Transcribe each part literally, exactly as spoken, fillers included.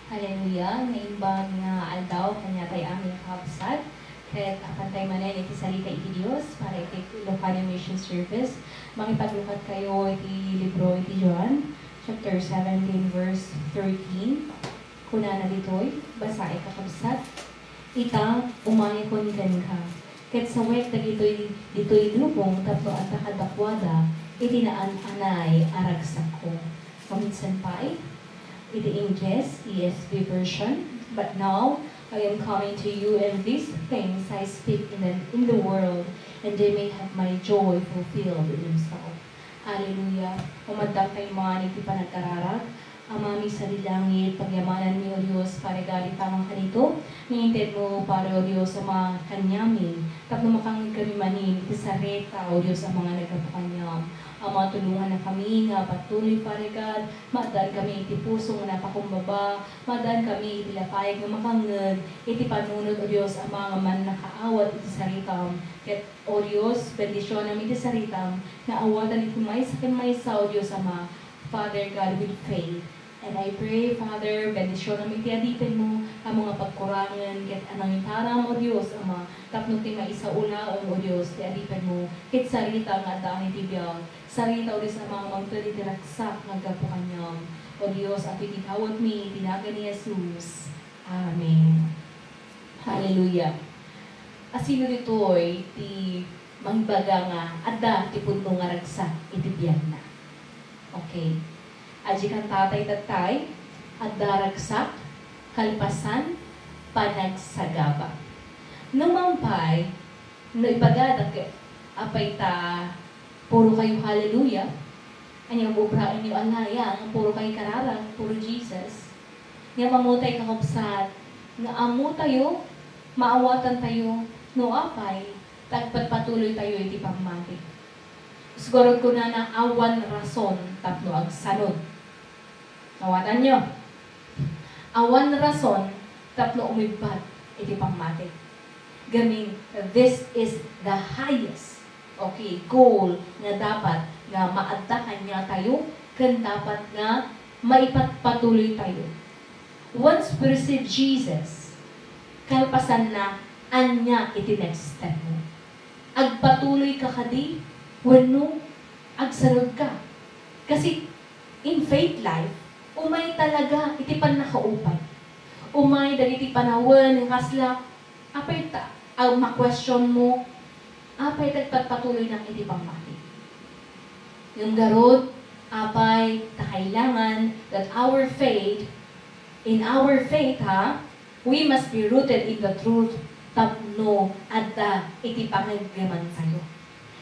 Hallelujah! Naimbag nga aldaw kaniatay amin a kakabsat, ket apantay manen iti sarita iti Dios para iti Ilocano Mission Service. Mangipaglukat kayo iti libro iti John, chapter seventeen, verse thirteen. Kunana ditoy, basaek, kakabsat. Ita, umangikon kenka, ket sawek dagitoy ditoy lubong tapno adda kadakuada iti naan-anay a ragsakko. Maminsan pay, iti Ingles, E S V version, "But now I am coming to you, and these things I speak in the, in the world, and they may have my joy fulfilled in themselves." Hallelujah! Umaddang tayo man iti panagkararag. Amami sadi langit, pagyamananmi, O Dios, Pare, gari pangan kanito, nga intedmo, Pare, O Dios, Ama, kaniami, tapno makangngeg kami manen iti sarita, O Dios, Ama nga naggapu kaniam. Ama, tulonganna kami nga patuloy, Pare God, maaddaan kami iti puso nga napakumbaba, maaddaan kami iti lapayag nga makangngeg iti panunot, O Dios, Ama, nga mannakaawat iti saritam. Ket, O Dios, bendisionam iti saritam nga awaten iti maysa ken maysa, O Dios, Ama, Father God, with faith. And I pray, Father, bendisionam iti adipenmo, ammo nga pagkurangen, ket anangitaram, O Dios, Ama, tapno ti maysa ulaem, O Dios, ti adipenmo, ket sarita nga addaan iti biag, sarita, O Dios, Ama, nga mangted iti ragsak nga aggapu kaniam. O Dios, adu iti dawatmi, iti nagan ni Jesus. Amen. Hallelujah. Asino ditoy ti mangbaga nga adda ti pudno nga ragsak iti biagna? Okay. Aji kantatay tattay, adda ragsak, kalpasan, panagsagaba. Numan pay, no ibagadak, apay ta puro kayo hallelujah? Ania, ubraenyo a layang, puro kayo kararag, puro Jesus? Ngem ammotay, kakabsat, nga ammotayo, maawatantayo, no apay, ta agpatpatuloytayo iti pammati. Sigurod kunana, awan rason tapno agsanod. Awatanyo. Awan rason tapno umibbat iti pammati. Gamin, this is the highest, okay, goal nga dapat nga maadda kaniatayo ken dapat nga maipatpatuloytayo. Once we receive Jesus, kalpasanna, ania iti next step mo? Agpatuloy ka kadi wenno agsanod ka? Kasi in faith life, umay talaga iti pannakaupay. Umay dagiti panawen nga kasla, apay ta, a, ma-question mo, apay ta agpatpatuloynak iti pammati? Ngem garud, apay ta kailangan that our faith, in our faith, ha, we must be rooted in the truth tapno adda iti pangeggemantayo.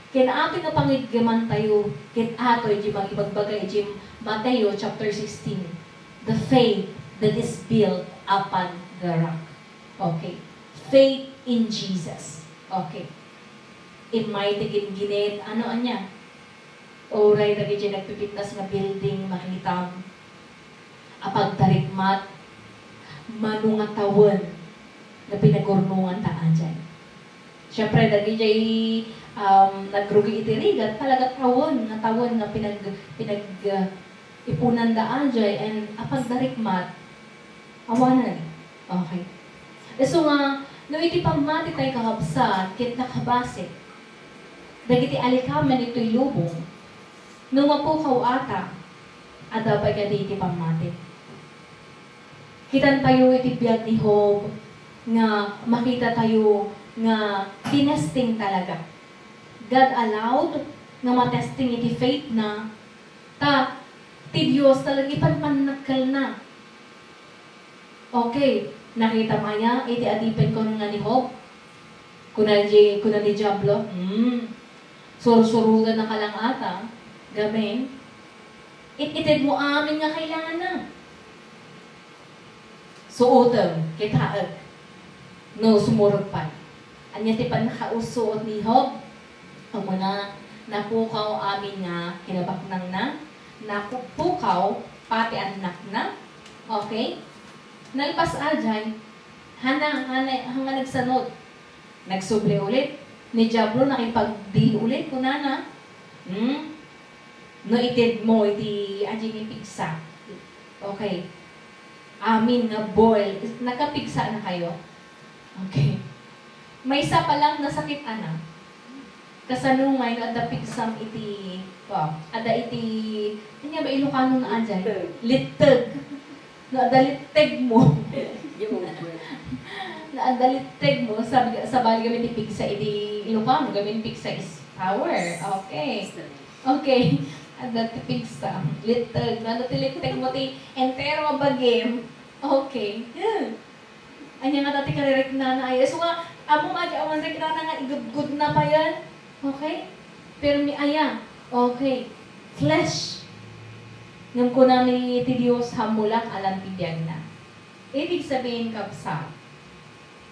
Ken atoy nga pangeggemantayo, ket atoy ti mangibagbaga iti Mateo chapter sixteen, the faith that is built upon the rock. Okay. Faith in Jesus. Okay. Immay ti gingginit, ano, ania? Uray dagiti nagpipintas nga building, makitam. Apagdarikmat, mano nga tawen nga pinagurnongan ta ajay. Siyempre, dagiti, um, nagrugi iti rigat, talaga tawen nga tawen nga pinag-, pinag-, uh, ipunanda ajay, and apagdarikmat, awanen. Okay. Isu nga, no iti pammati tay, kakabsat, ket nakabassit dagiti alikamen itoy lubong, no mapukaw ata, adda pay kadi iti pammati. Kitantayo iti biag ni Job nga makitatayo nga tinesting talaga. God allowed nga matesting iti faith na, ta ti Dios talaga ipanpannakkelna. Okay, nakitam aya iti adipen kuno nga ni Job? Kuna di, kuna ni Diablo, "Hmm, sursuroten na ka lang ata, gamin. It-ited mo amin nga kailangan na. Suotem, kitaek, no sumurot pay." Ania ti pannakaussuot ni Job? Umuna, napukaw amin nga kinabaknangna, napukaw pati annakna. Okay? Nalpas ajay, hana, hana, hana nagsanod. Nagsubli ulit. Ni Diablo nakipagdil ulit, kunana, "Hmm? No ited mo iti ajing ipigsa." Okay. amin nga boil. Nakapigsana kayo? Okay. Maysa pa lang nasakit, ana. Kasano ngay no adda pigsam iti, wow, adda iti, ania ba Ilocano na ajay? Litteg. Litteg. No adda litteg mo. Yung over. No adda litteg mo, sabi, sabali kami ti pigsa iti Ilocano, kami pigsa is power. Okay. Okay. Adda ti pigsa. Litteg. No adda ti litteg mo ti entero a bagim. Okay. Hmm. Ania ngata ti kaririknana aya? So nga, ammom adi awan riknana nga igudgudna payen? Okay? Permi aya? Okay. Flesh. Ngem kuna ni ti Dios, "Haanmo lang alan ti biagna." Ibig sabihin, kabsat,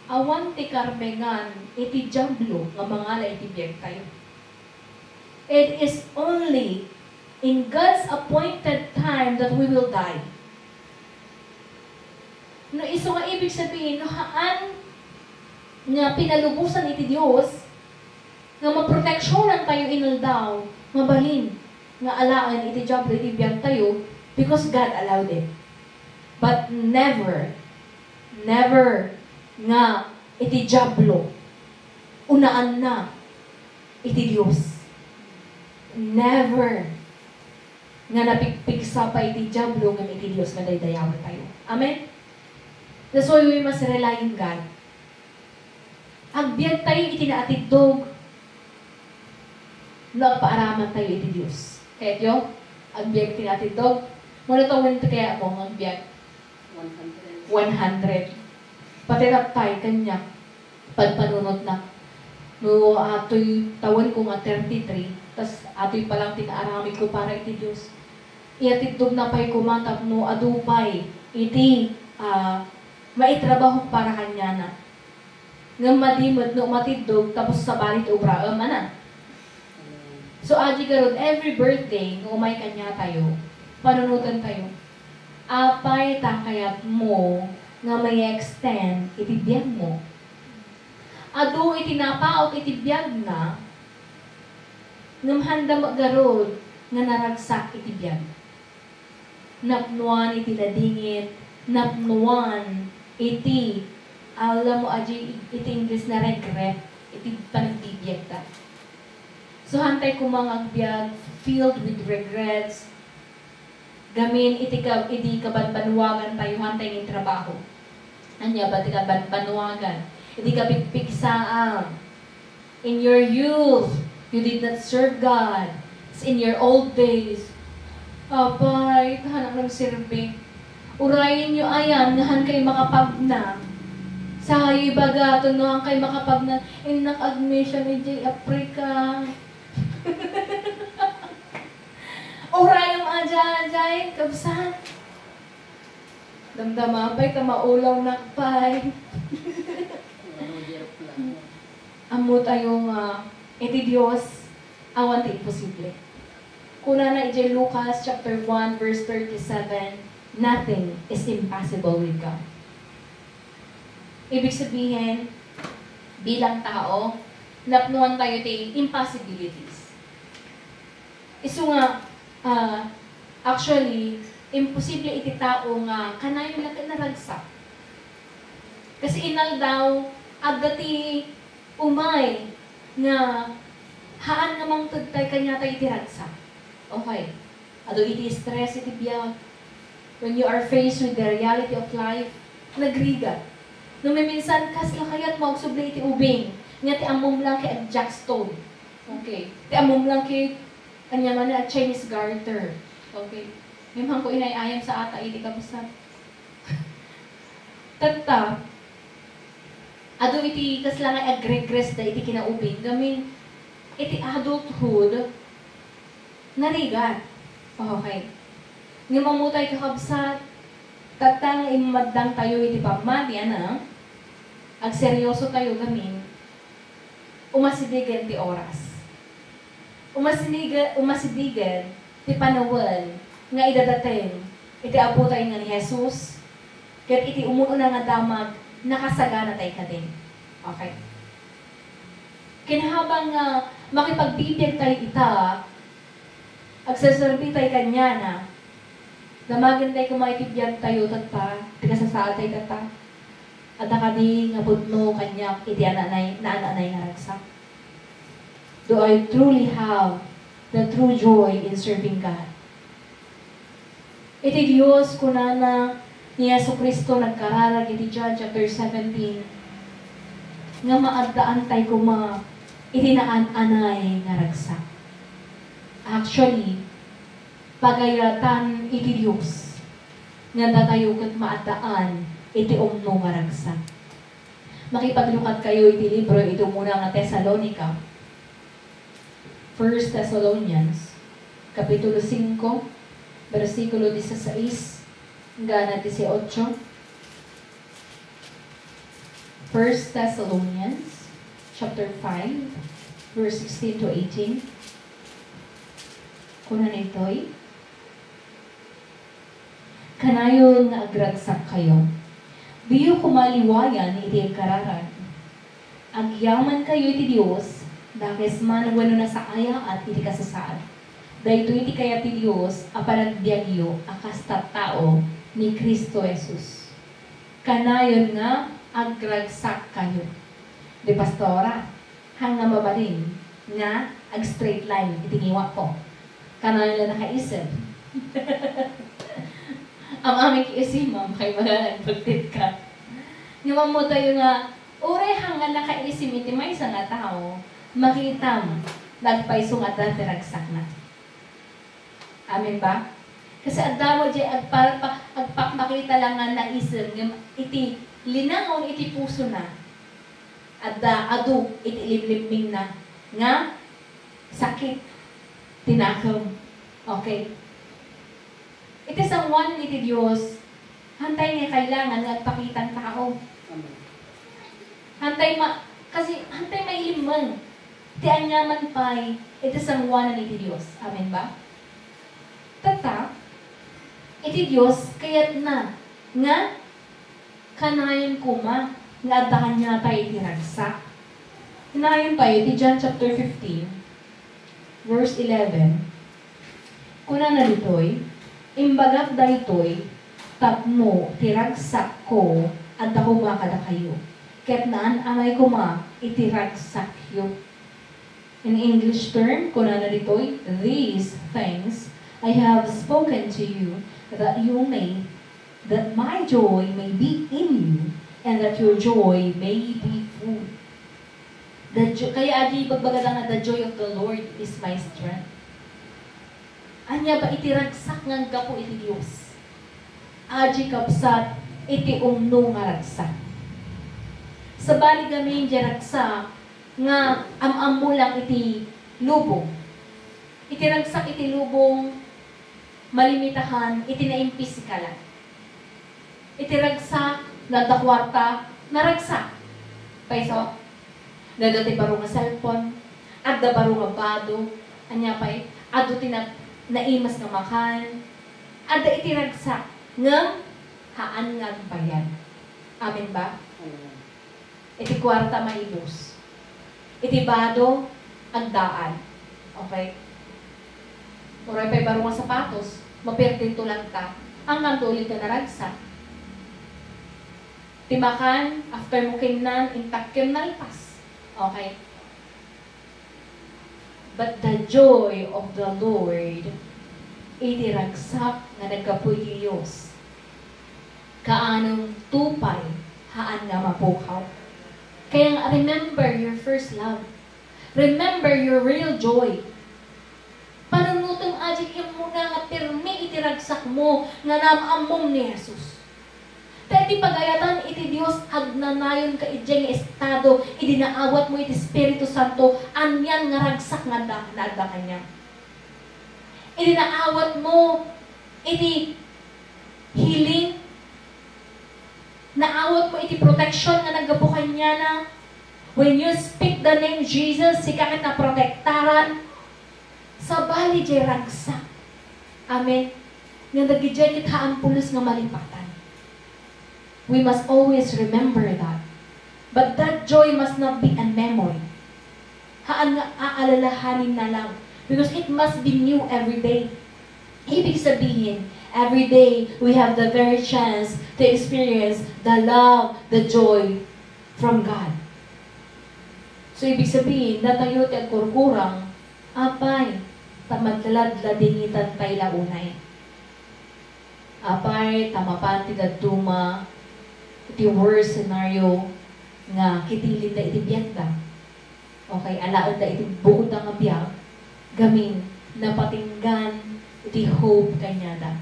awan ti karbengan iti Diablo nga mangala iti biagtayo. It is only in God's appointed time that we will die. No isu nga ibig sabihin, no haan nga pinalubosan iti Dios, nga maproteksionantayo inaldaw, mabalin nga alaen iti Diablo iti biagtayo, because God allowed it. But never, never nga iti Diablo, unaanna iti Dios. Never nga napigpigsa pay iti Diablo ngem iti Dios nga daydayawentayo. Amen? That's why we must rely in God. Agbiagtayo iti naatiddog no agpaaramantayo iti Dios. Kayatyo? Agbiag iti naatiddog? Mano tawen ti kayatmo nga agbiag? One hundred. One hundred. Pati tattay, kaniak, panpanunotnak. No atoy tawenko nga thirty-three, tas atoy pa lang ti naaramidko para iti Dios. Iatiddogna pay koma tapno adu pay iti, ah, maitrabahok para kaniana. Ngem madi met no umatiddog tapos sabali ti obraem, ana. So, adi garud, every birthday nga umay kaniatayo, panunotentayo, apay ta kayatmo nga ma-extend iti biagmo? Adu iti napaut iti biagna, ngem haanda met garud nga naragsak iti biag. Napnoan iti ladingit, napnoan iti, alam mo, adi iti Ingles na regret, iti panagbibiagda. So, haantay koma nga agbiag filled with regrets, gamin iti ka-, iti kabanbanwagantayo, haantay nga intrabaho. Ania ba ti kabanbanwagan? Iti kapigpigsaam. In your youth, you did not serve God. It's in your old days. Apay, ta haanak nagserbi. Urayenyo ayan nga haankay makapagna. Sayo ibaga, no haankay makapagna, innak agmission idiay Africa. Urayem adi, adi, kabsat. Damdama pay ta maulawnak pay. Ammotayo nga iti Dios, awan ti imposible. Kunana idiay Lucas chapter one, verse thirty-seven, "Nothing is impossible with God." Ibig sabihin, bilang tao, napnoan tayo ti impossibilities. Isu nga, ah, actually, imposible iti tao nga kanayon la ket naragsak. Kasi inaldaw, adda ti umay nga haan nga mangted tay kaniatay iti ragsak. Okay. Adu iti stress iti biag. When you are faced with the reality of life, nagrigat. No maminsan, kasla kayat mo agsubli iti ubing, nga ti ammom lang ket ag-jackstone. Okay. Ti ammom lang ket, ania man, a Chinese garter. Okay. Ngem haanko inay-ayam sa ata iti kabsat. Tatta, adu iti kasla nga agregresda iti kinaubing, gamin iti adulthood, narigat. Okay. Ngem ammotay, kakabsat, tatta nga immaddangtayo iti pammati, ana, agseryosotayo gamin, umasidegen ti oras. Umasiniga-, umasidegen ti panawen nga idadateng iti Apotay nga ni Jesus, ket iti umuna nga damag, nakasaganatay kadin. Okay. Kinahabang nga makipagbibiagtay ita, agserserbitay kaniana, damagentay koma iti biagtayo, tatta, sasaad tayo tatta? Adda kadi nga pudno kaniak iti ananay, naananay nga ragsak? Do I truly have the true joy in serving God? Iti Dios, kunana ni Jesu-Cristo nagkararag iti John chapter seventeen, nga maaddaantay koma iti naan-anay nga ragsak. Actually, pagayatan iti Dios nga datayo ket maaddaan iti umno nga ragsak. Makipaglukatkayo iti libro iti umuna nga Tesalonica, First Thessalonians, Kapitulo singko, bersikulo disisais ngana disiocho. First Thessalonians chapter five, verse sixteen to eighteen. Kuna daytoy, kanayon nga agragsakkayo. Diyo koma liwayan iti agkararag. Agyamankayo iti Dios, dakes man wenno nasaayaat iti kasasaad. Daytoy ti kayat ti Dios a panagbiagyo a kas tattao ni Cristo Jesus. Kanayon nga agragsakkayo. Di pastora, hang nga mabalin nga ag-straight line iti ngiwatko. Kanayon la nakaisip. Am-amik isimam, kay magana, nagbagtit ka. Nga mammo tayo nga, uray hang nga nakaisip iti maysa nga tao, makitam, nagpayso nga adda ti ragsakna. Amen ba? Kasi adda mo diay agpa-, pa-, agpakpakita lang nga naisem, ngem iti linangon iti pusona, adda adu iti limlimmingna nga sakit ti nakem. Okay. Iti sangoanan iti Dios, hantay nga kailangan nga agpakita ti tao. Amen. Hantay ma-, kasi hantay mailimmeng ti aniaman pay iti sangoanan iti Dios. Amen ba? Tatta, iti Dios, kayatna nga kanayon koma nga adda kaniata iti ragsak. Kanayon pay iti John chapter fifteen, verse eleven, kunana ditoy, "Imbagak daytoy tapno ti ragsakko adda koma kadakayo, ket naan-anay koma iti ragsakyo." In English term, kunana ditoy, "These things I have spoken to you, that you may, that my joy may be in you, and that your joy may be full." The jo-, kaya adi ibagbagada nga, "The joy of the Lord is my strength." Ania ba iti ragsak nga aggapu iti Dios? Adi kabsat iti umno nga ragsak. Sabali gamin diay ragsak nga am-ammo lang iti lubong. Iti ragsak iti lubong, malimitahan iti naimpisikalan. Iti ragsak, no adda kuarta, naragsak. Payso? No adda ti baro nga cellphone, adda baro nga bado, ania pay, adu ti na-, naimas nga makan, adda iti ragsak, ngem haan nga agbayad. Amen ba? Amen. Iti kuarta, maibus. Iti bado, agdaan. Okay? Uray pay baro nga sapatos, mapirdinto latta, angganto ulit nga naragsak. Ti makan, after mo kinnan, intak ken nalpas. Okay? But the joy of the Lord, iti ragsak nga naggapu iti Dios, kaanonto pay, haan nga mapukaw. Kaya nga, remember your first love. Remember your real joy. Panunotem adi, immuna nga pirmi iti ragsakmo nga naam-ammom ni Jesus. Ta iti pagayatan iti Dios, agnanayon ka idiay nga estado, idi naawat mo iti Espiritu Santo, anian nga ragsak nga adda, nga adda kaniam. Idi naawat mo iti healing, naawat mo iti protection nga naggapu kaniana. When you speak the name Jesus, sika ket naprotektaran. Sabali diay ragsak. Amen. Nga dagidiay ket haan pulos nga malipatan. We must always remember that. But that joy must not be a memory. Haan nga aalalahanin na lang. Because it must be new every day. Ibig sabihin, Every day, we have the very chance to experience the love, the joy from God. So, ibig sabihin, datayo ti agkurkurang, apay, ta madladladingitan tay la unay. Apay, ta mapan ti dadduma, iti worst scenario nga kitilinda iti biagda. Okay, alaenna iti bukodda nga biag, gamin, napatinggan iti hope kaniada.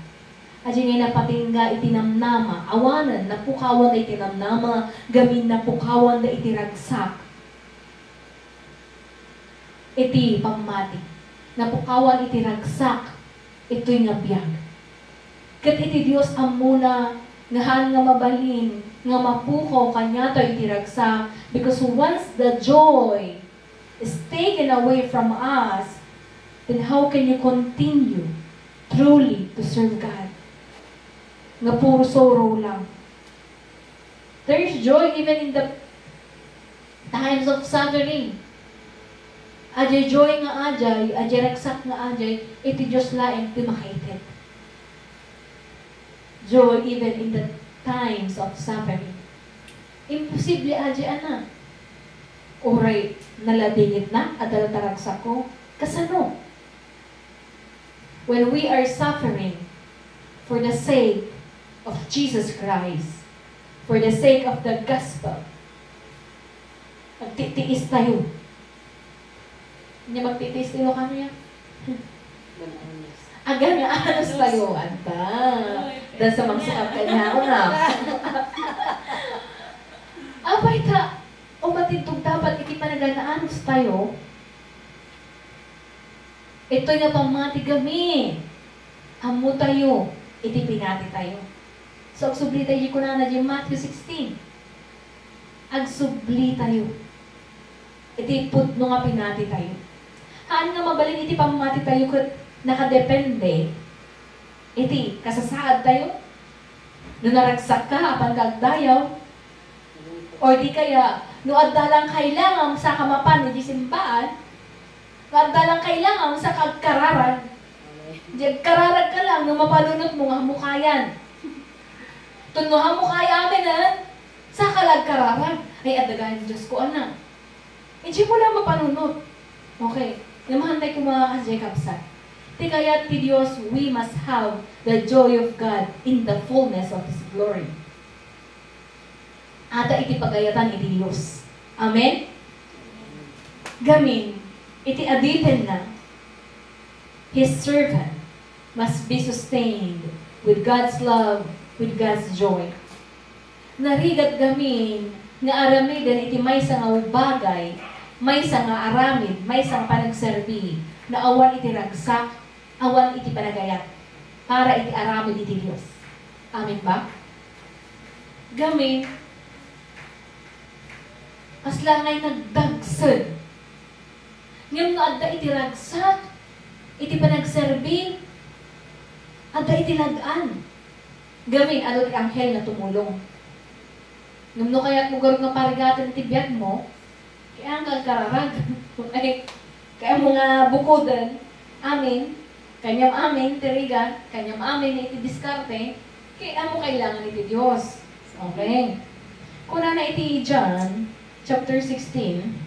Adiay napatingga iti namnama, awanen, napukawanda iti namnama, gamin napukawanda iti ragsak. Iti pammati, napukawan iti ragsak, itoy nga biag. Ket iti Dios ammona nga haan nga mabalin nga mapukaw kaniatayo iti ragsak, because once the joy is taken away from us, then how can you continue truly to serve God? Nga puro sorrow lang. There is joy even in the times of suffering. Adiay joy nga adiay, adiay ragsak nga adiay, iti Dios laeng ti makaited. Joy even in the times of suffering. Imposible adiay a na. Uray naladingitna, adda la ta ragsakko. Kasano? When we are suffering for the sake of Jesus Christ, for the sake of the gospel, agtitiis tayo. Ania magtitiis ti Ilocano ya? Agan nga anos tayo, anta. Dahil sa mga sukat kanya ako na. Apay ta, umatintog dapat iti panagan-anos tayo. Itoy nga pammati gamin, ammo tayo iti pinati tayo. So, agsubli tayo, kunana di Matthew sixteen. Agsubli tayo iti pudno nga pinati tayo. Haan nga mabalin iti pammati tayo ket nakadepende iti kasasaad tayo. No naragsak ka, apan ka agdayaw, or di kaya, no adda lang kailangan, saka mapan iti simbaan, no adda lang kailangan, saka agkararag. Di agkararag ka lang, no mapanunot mo nga hamukayan. Tun no hamukay amin, eh, saka la agkararag. Ay, adda gayam Diyos ko, anak. Idiay mo lang mapanunot. Okay. Namahan tayo kung mga kasjay kapsat. Ti kayat ti Dios, we must have the joy of God in the fullness of His glory. Ata iti pagayatan iti Dios. Amen? Gamin, iti aditenna, His servant must be sustained with God's love, with God's joy. Narigat gamin nga aramiden iti maysa nga bagay, maysa nga aramid, maysa nga panagserbi, nga awan iti ragsak, awan iti panagayat, para iti aramid iti Dios. Amen ba? Gamin, kasla ngay nagdagsen. Ngem no adda iti ragsak, iti panagserbi, adda iti lag-an. Gamin, adu ti anghel nga tumulong. Ngem no kayatmo garud nga parigaten iti biagmo, kayatmo nga agkararag. Ay, kayatmo nga bukoden. Amin. Kaniam amin ti rigat, kaniam amin iti diskarte, kayatmo kailangan iti Dios. Okay. Kunana iti John chapter sixteen,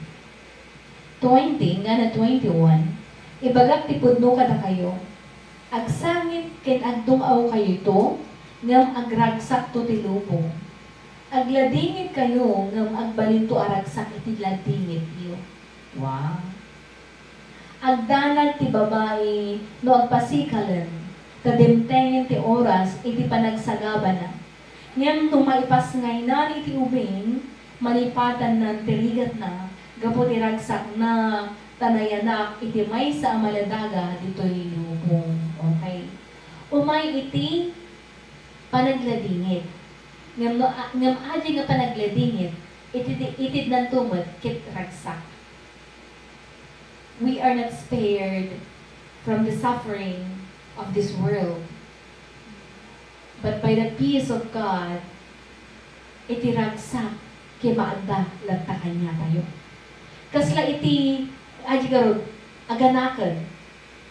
twenty ngana twenty-one, ibagak ti pudno kadakayo, agsangit ken agdung-awkayo ito, ngem agragsakto ti lubong. Agladingitkayo, ngem agbalinto a ragsak iti ladingityo. Wow! Agdanag ti babai no agpasikalen, ta dimtengen ti oras iti panagsagabana. Ngem no maipasngaynan iti ubing, malipatannan ti rigatna gapu ti ragsakna, ta nayanak iti maysa a maladaga ditoy lubong. Okay. Umay iti panagladingit. Ngem no a-, ngem adi nga panagladingit, iti-, itidnanto met ket ragsak. We are not spared from the suffering of this world. But by the peace of God, iti ragsak ket maadda latta kaniatayo. Kasla iti, adi garud, aganaken,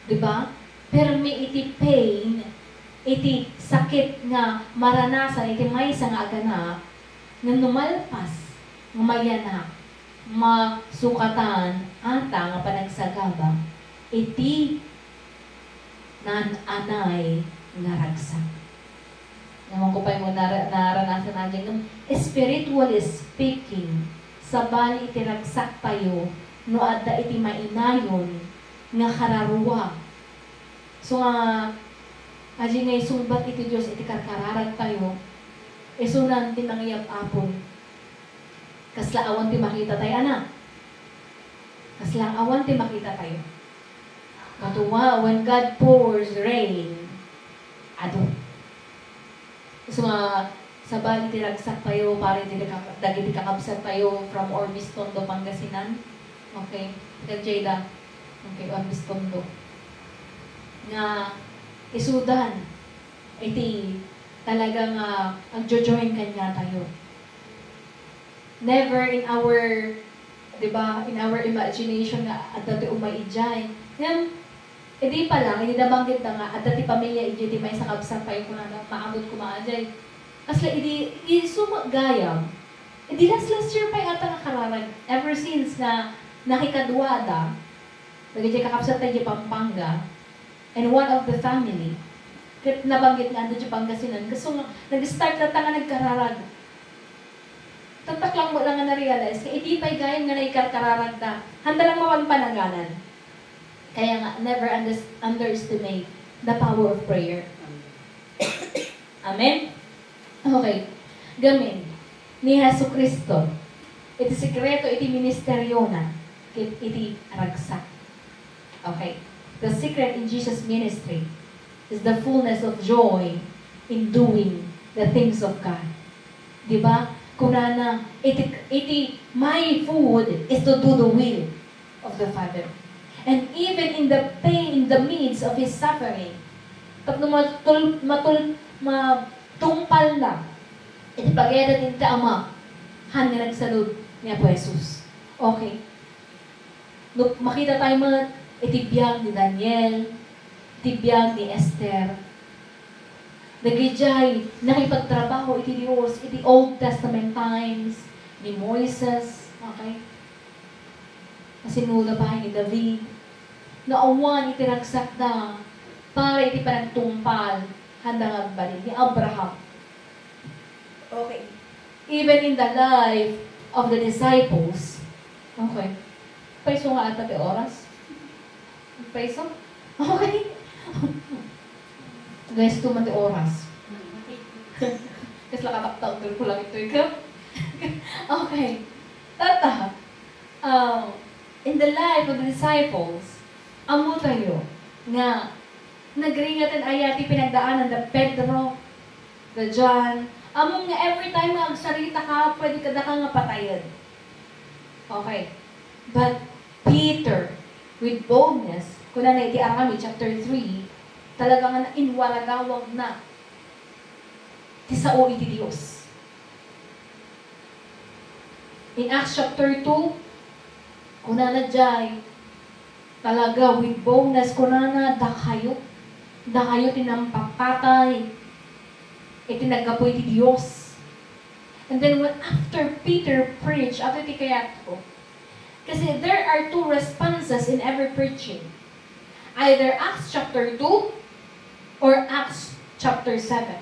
di ba? Permi iti pain, iti sakit nga maranasan iti maysa nga aganak, ngem no malpas nga mayanak, masukatan ata nga panagsagaba iti naan-anay nga ragsak. Naman ko pay mo nara-, naranasan na dyan, ngem spiritually speaking, sabali iti ragsak tayo, no adda iti mainayon nga kararua. So nga, adi nga isungbat iti Dios iti karkararag tayo, isunan ti mangyap-apon. Kasla awan ti makita tayo, anak. Kasla awan ti makita tayo. Katua, when God pours rain, adu. So nga, sabali ti ragsak tayo, para iti kaka-, dagiti kakabsat tayo from Orbis Tondo, Pangasinan. Okay? Ikaw, Jada. Okay, Orbis Tondo. Nga, isudan, iti talaga nga agjo-join kanya tayo. Never in our, di ba, in our imagination nga adda ti umay idiay. Ngem, idi pa lang, idi nabanggit na nga, adda ti pamilya idiay ti maysa kabsat tayo kunana, maabot koma idiay. Kasla idi, idi sumagayam, idi last, last year pay ata nga kararag, ever since nga nakikaduada, dagiti kakabsat tayo di Pampanga, and one of the family, ket nabanggit nga adu ti Pangasinan, kaso nga, nag-start latta nga nagkararag. Tatta lang mo lang nga na-realize nga idi pay gayam nga naikarkararagda, handa lang mapanpanaganan. Kaya nga, never unders-, underestimate the power of prayer. Amen? Okay. Gamin, ni Jesu-Cristo, iti sekreto iti ministeryona, ket iti ragsak. Okay. The secret in Jesus' ministry is the fullness of joy in doing the things of God. Di ba? Kunana, iti, iti, "My food is to do the will of the Father." And even in the pain, in the midst of his suffering, tapno matul-, matul-, matungpal na iti pagayat ti Ama, han nga nagsanud ni Apo Jesus. Okay. No, makita tayo met iti biag ni Daniel, iti biag ni Esther. Dagidiay nakipagtrabaho iti Dios iti Old Testament times, ni Moises, okay? Kasinuna pay ni David. Naawan iti ragsakda para iti panagtungpal, handa nga agbalin ni Abraham. Okay. Even in the life of the disciples, okay. Paiso nga ata ti oras? Paiso? Okay. Guys, two man ti oras. Kasla kataktak, dul ko lang ito ikaw. Okay. Tata, um, in the life of the disciples, ammo tayo nga nagringaten aya ti pinagdaanan da Pedro, da John. Ammom nga every time nga agsarita ka, pwede ka daka nga patayen. Okay. But Peter, with boldness, kunana iti Aramid chapter three, talaga nga inwaragawag na ti sao iti Dios. In Acts chapter two, kunana diay, talaga, with boldness, kunana, "Dakayo, dakayo ti nampapatay iti naggapu iti Dios." And then when after Peter preach, ato iti kayatko. Kasi there are two responses in every preaching. Either Acts chapter two or Acts chapter seven.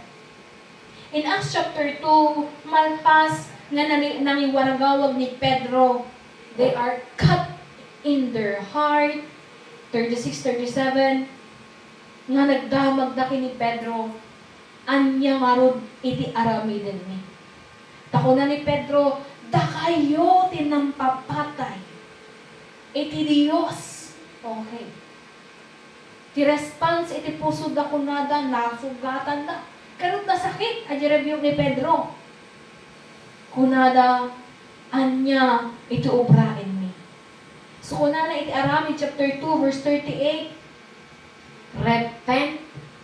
In Acts chapter two, malpas nga nani-, nangiwaragawag ni Pedro, they are cut in their heart, thirty-six, thirty-seven, nga nagdamagda ken ni Pedro, "Ania ngarud iti aramidenmi?" Ta kuna ni Pedro, "Dakayo ti nampapatay iti Dios." Okay. Ti response iti pusoda, kunada, nasugatanda. Kanut nasakit a rebuke ni Pedro. Kunada, "Ania iti obraenmi?" So, kunana iti Aramid chapter two, verse thirty-eight, "Repent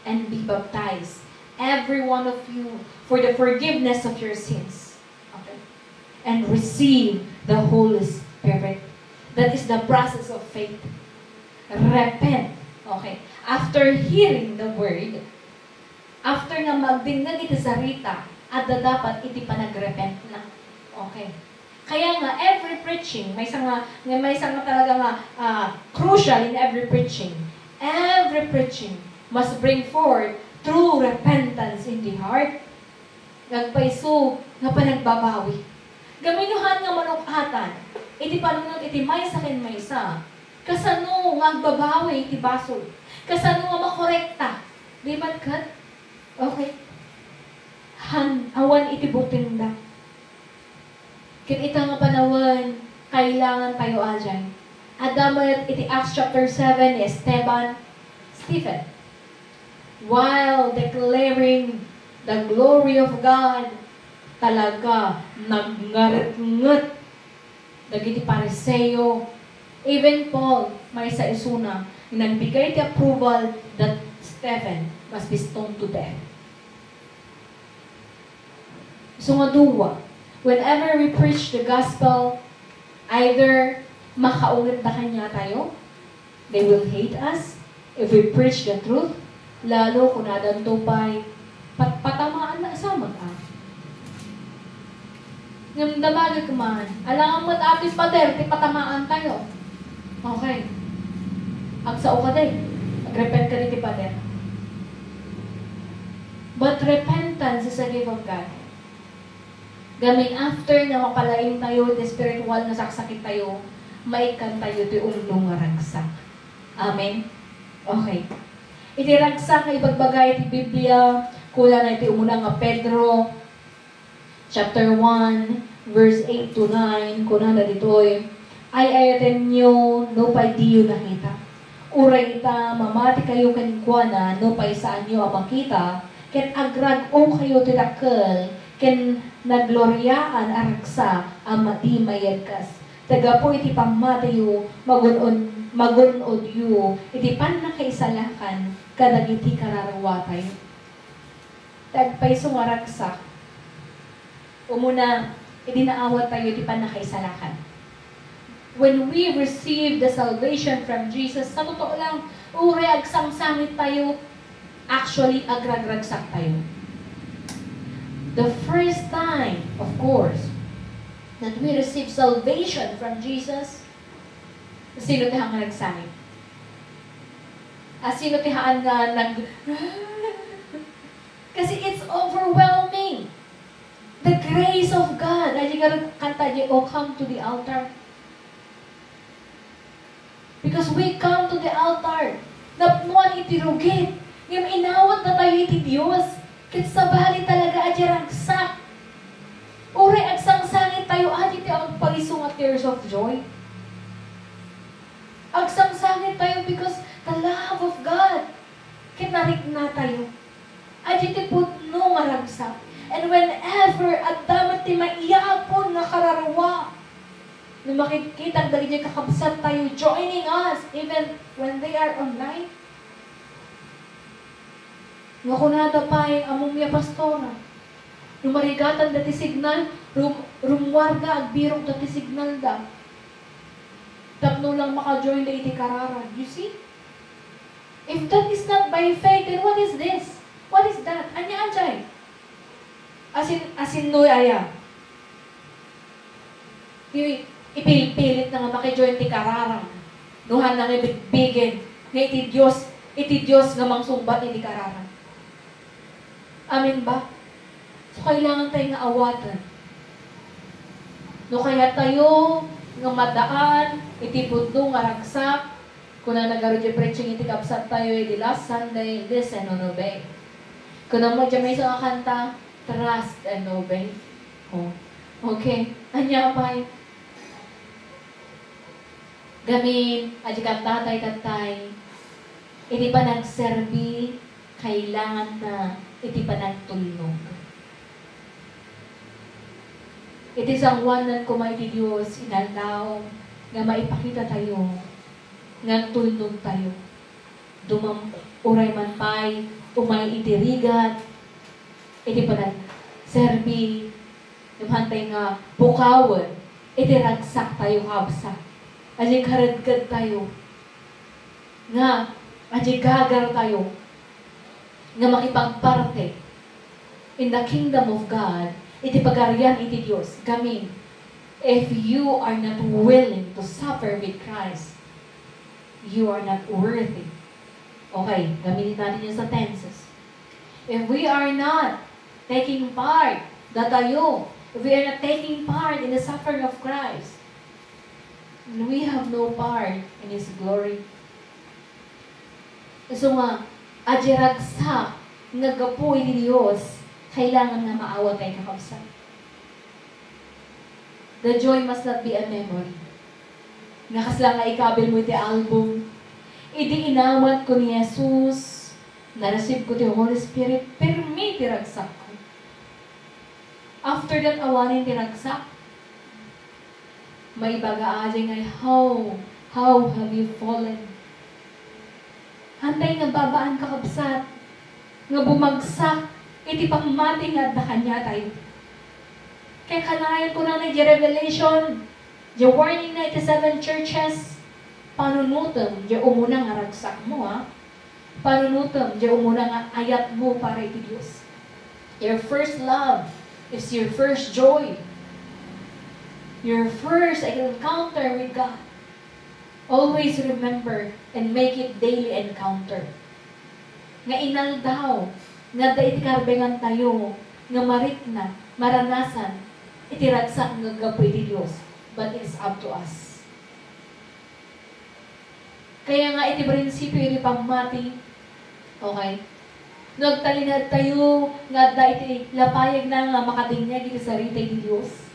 and be baptized, every one of you, for the forgiveness of your sins." Okay? "And receive the Holy Spirit." That is the process of faith. Repent. Okay. After hearing the word, After nga magdingngeg iti sarita, adda dapat iti panagrepentna. Okay. Kaya nga, every preaching, maysa nga, nga maysa nga talaga nga, ah, crucial in every preaching. Every preaching must bring forth true repentance in the heart. Nga agpayso nga panagbabawi. Gamin no haan nga manuk-atan iti panunot iti maysa ken maysa, kasano nga agbabawi iti basol? Kasano nga makorekta? Di man ket? Okay. Han, awan iti butengda. Ket ita nga panawen, kailangan tayo ajay. Adda met iti Acts chapter seven ni Esteban, Stephen. While declaring the glory of God, talaga nagngaretnget dagiti Fariseo. Even Paul, maysa isuna, nagbigay ti approval that Stephen must be stoned to death. So nga dua, whenever we preach the gospel, either makaungetda kaniatayo, they will hate us. If we preach the truth, lalo kunadanto pay, "Pat-, patamaanna sa met, ah." Ngem damagek man, alangan met atoy pader ti patamaantayo. Okay. Agsao kadi. Agrepent kadi ti pader. But repentance is a gift of God. Gamin after nga mapalaintayo iti spiritual nga saksakittayo, maikkantayo ti umno nga ragsak. Amen? Okay. Iti ragsak nga ibagbaga iti Biblia, kunana iti umuna nga Pedro, chapter one, verse eight to nine, kunana ditoy, "Ay-ayatenyo nupay diyo nakita. Uray ita, mamatikayo kenkuana nupay saanyo a makita, ket agrag-okayo ti dakkel ken nagloriaan a ragsak a madi mayadkas. Ta gapu iti pammatiyo, magun-on-, magun-odyo iti pannakaisalakan kadagiti kararwatayo." Ti agpayso nga ragsak. Umuna, idi naawattayo ti pannakaisalakan. When we receive the salvation from Jesus, sa totoo lang, uray agsangsangit tayo, actually, agragragsak tayo. The first time, of course, that we receive salvation from Jesus, sino ti haan nga nagsangit? A, sino ti haan nga nag-, Kasi it's overwhelming. The grace of God. Ay, nga kanta di, "Oh, come to the altar." Because we come to the altar. Napnuan iti rugit. Ngem inawat na tayo iti Dios. Ket sabali talaga a di ragsak. Uray agsangsangit tayo, adi ti agpayso nga tears of joy. Agsangsangit tayo because the love of God. Ket narikna tayo. Adi ti pudno nga ragsak. And whenever adda met ti maiyapon nga kararua, no makitkitak dagiti kakabsat tayo joining us, even when they are online, nga kunada pay, "Ammom ya, Pastora, no marigatanda ti signal, rum-, rummuarda, agbirokda ti signalda. Tapno lang maka-join da iti kararag." You see? If that is not by faith, then what is this? What is that? Ania, anjay? Asin, asinno aya? Ti ipilpilit na nga maki-join ti kararag. No haan nga bigbigen nga iti Dios, iti Dios nga mangsungbat iti kararag. Amen ba? So, kailangan tayo nga awaten. No kayat tayo nga madaan iti pudno nga ragsak, kunana ngarud ti preaching iti kabsat tayo idi last Sunday, "Listen and obey." Kunana met diay maysa nga kanta, "Trust and obey." Oh. Okay. Ania pay? Gamin, adi kanta tayo, tattay. Iti panagserbi, kailanganna iti panagtulnog. Iti sangoanan koma iti Dios, inaldaw nga maipakita tayo nga agtulnog tayo. Dumam-, uray man pay, umay iti rigat, iti panagserbi, ngem haan tayo nga pukawen iti ragsak tayo, kabsat. Adi karedked tayo. Nga, adi gagar tayo. nga makipagparte in the kingdom of God, iti pagarian iti Dios, gamin, if you are not willing to suffer with Christ, you are not worthy. Okay, gamitin natin yun sa tenses. If we are not taking part, datayo, if we are not taking part in the suffering of Christ, we have no part in His glory. So nga, adi ragsak nga gapu iti Dios, kailangan nga maawat tayo, kakabsat. The joy must not be a memory. Nga kasla nga ikabil mo iti album, idi inawat ko ni Jesus, na-receive ko ti Holy Spirit, permi ti ragsakko. After that, awanen ti ragsak. Maibaga adi nga, "How, how have you fallen?" Hantay nga babaan, kakabsat, nga bumagsak iti pammati nga adda kaniatayo. Kay kanayon kunana iti Revelation, the warning na iti seven churches, panunutem, the umuna nga ragsakmo, ha? Panunutem, the umuna nga ayatmo para iti Dios. Your first love is your first joy. Your first encounter with God. Always remember and make it daily encounter. Nga inaldaw, nga adda iti karbengan tayo, nga marikna, maranasan, iti ragsak nga gapu iti Dios. But it's up to us. Kaya nga iti prinsipio iti pammati, okay? No agtalinaed tayo nga adda iti lapayagna nga makadingngeg iti sarita iti Dios.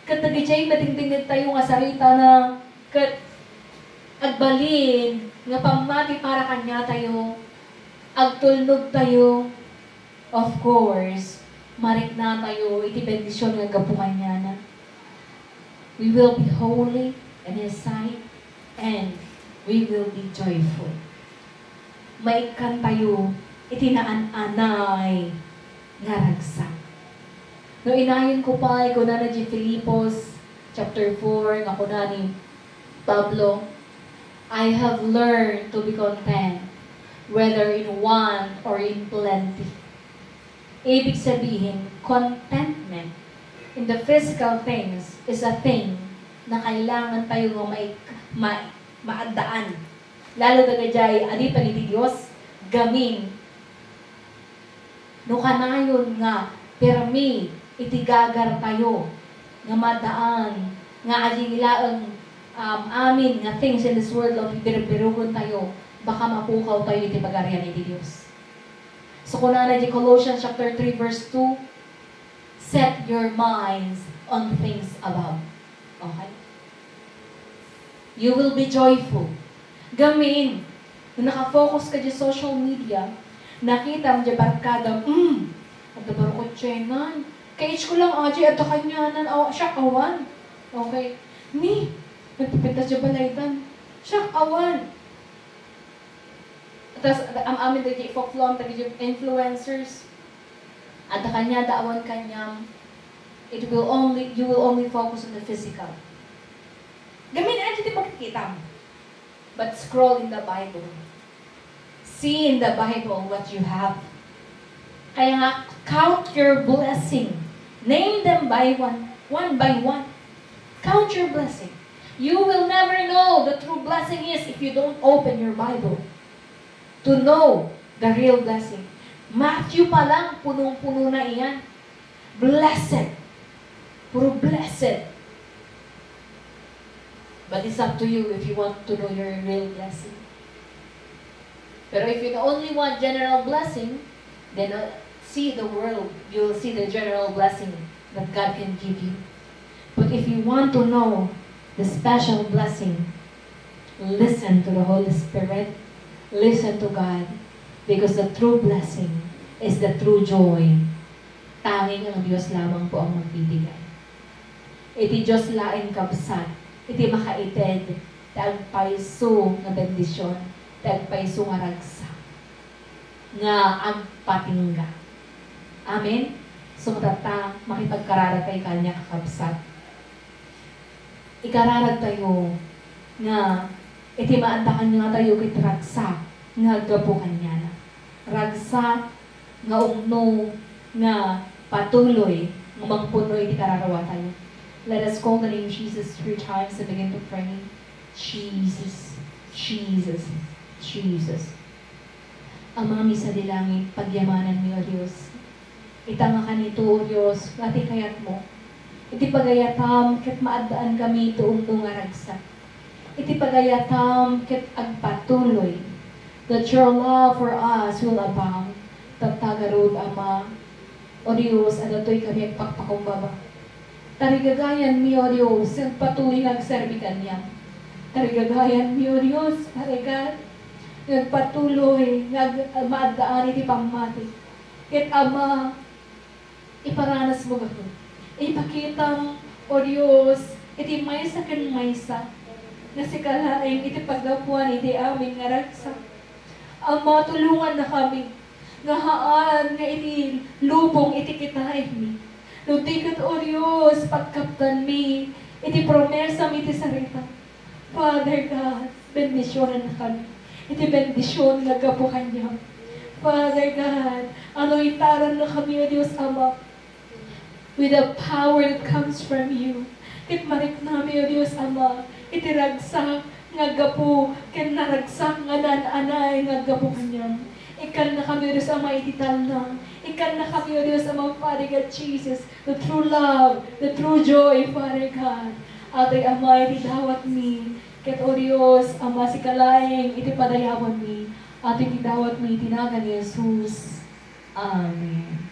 Ket dagidiay madingdingngeg tayo nga sarita na ket agbalin nga pammati para kaniatayo, agtulnog tayo, of course, marikna tayo iti bendision nga gapu kaniana. We will be holy in His sight, and we will be joyful. Maikkan tayo iti naan-anay nga ragsak. No inayon ko pay, kunana di Filipos chapter four, nga kuna ni Pablo, "I have learned to be content, whether in want or in plenty." Ibig sabihin, contentment in the physical things is a thing na kailangan tayo nga mai-, ma-, maaddaan. Lalo dagiti adi pay iti Dios, gamin. No kanayon nga permi iti gagar tayo nga maddaan, nga adi laeng, um, amin nga things in this world nga birubirugen tayo, baka mapukaw tayo iti pagarian iti Dios. So, kunana di Colossians chapter three, verse two, "Set your minds on things above." Okay? You will be joyful. Gamin, no nakafocus ka di social media, nakitam di barkadam, "Mm, adda baro kotsenan. Kay age ko lang, adi, adda kanianan, aw-, siak awan." Okay? Ni, nagpipintas di balaydan. Siak awan. Tas, am-amin dagiti ipaflaunt dagiti influencers. Adda kaniada awan kaniam, it will only, you will only focus on the physical. Gamin, adi ti pagkitam. But scroll in the Bible. See in the Bible what you have. Kaya nga, count your blessing. Name them by one, one by one. Count your blessing. You will never know the true blessing is if you don't open your Bible to know the real blessing. Matthew pa lang, punong-puno na iyan. Blessed. Puro blessed. But it's up to you if you want to know your real blessing. Pero if you only want general blessing, then, uh, see the world. You'll see the general blessing that God can give you. But if you want to know the special blessing, listen to the Holy Spirit. Listen to God. Because the true blessing is the true joy. Tanging ang Dios lamang po ang magbibigay. Iti Dios laeng, kabsat, iti makaited ti agpayso nga bendision, ti agpayso nga ragsak, nga agpatingga. Amen? So, tatta, makipagkararag tayo kaniak, kakabsat. Ikararag tayo nga iti maantakan nga tayo ket ragsak nga aggapu kaniana. ragsak nga umno nga patuloy nga mangpuno iti kararua tayo. Let us call the name Jesus three times and begin to pray. Jesus, Jesus, Jesus. Amami sadi langit, pagyamananmi, O Dios. Ita nga kanito, O Dios, nga ti kayatmo. Iti pagayatam ket maaddaan kami iti umno nga ragsak. Iti pagayatam ket agpatuloy that your love for us will abound. Tatta garud, Ama, O Dios, adatoy kami agpakpakumbaba. Tarigagayanmi, O Dios, nga agpatuloy nga agserbi kaniam. Tarigagayanmi, O Dios, Father God, nga agpatuloy nga ag-, maaddaan iti pammati. Ket, Ama, iparanasmo gayam. Ipakitam, O Dios, iti maysa ken maysa nga sika laeng iti paggapuan iti amin nga ragsak. Ama, tulongannakami nga haan nga iti lubong iti kitaenmi. No di ket, O Dios, pagkapdanmi iti promesam iti sarita. Father God, bendisionannakami iti bendision nga aggapu kaniam. Father God, anoytarannakami, O Dios Ama, with the power that comes from you. Ket mariknami, O Dios Ama, iti ragsak nga aggapu ken naragsak nga naan-anay nga aggapu kaniam. Ikkannakami, O Dios Ama, iti talna. Ikkannakami, O Dios Ama, Father God Jesus, the true love, the true joy, Father God. Atoy Ama, iti dawatmi, ket, O Dios Ama, sika laeng iti padayawanmi. Atoy iti dawatmi, iti nagan ni Jesus. Amen.